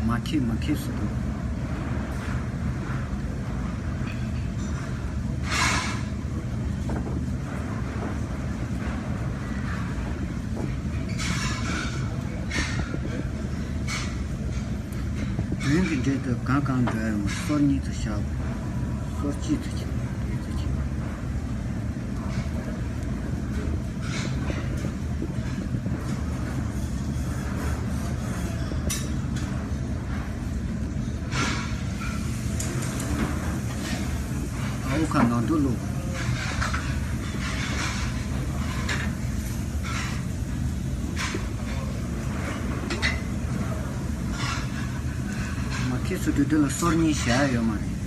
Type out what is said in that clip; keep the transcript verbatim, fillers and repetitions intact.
མ་ཁེ་མ་ཁེ་སུ་དང་། དོན་གྱི་འགྲེལ་དུ་གང་གང་འགྲོ་ཡང་སོར་གཉིས་སུ་བྱ། སོར་གཅིག་ཏུ་བྱ། གཉིས་སུ་བྱ། ཨའོ་ཁ་ནང་དུ་ལོག། མ་ཁེ་སུ་དུ་དེ་ལ་སོར་གཉིས་བྱ་ཡ་ཡོད་མ་རེད།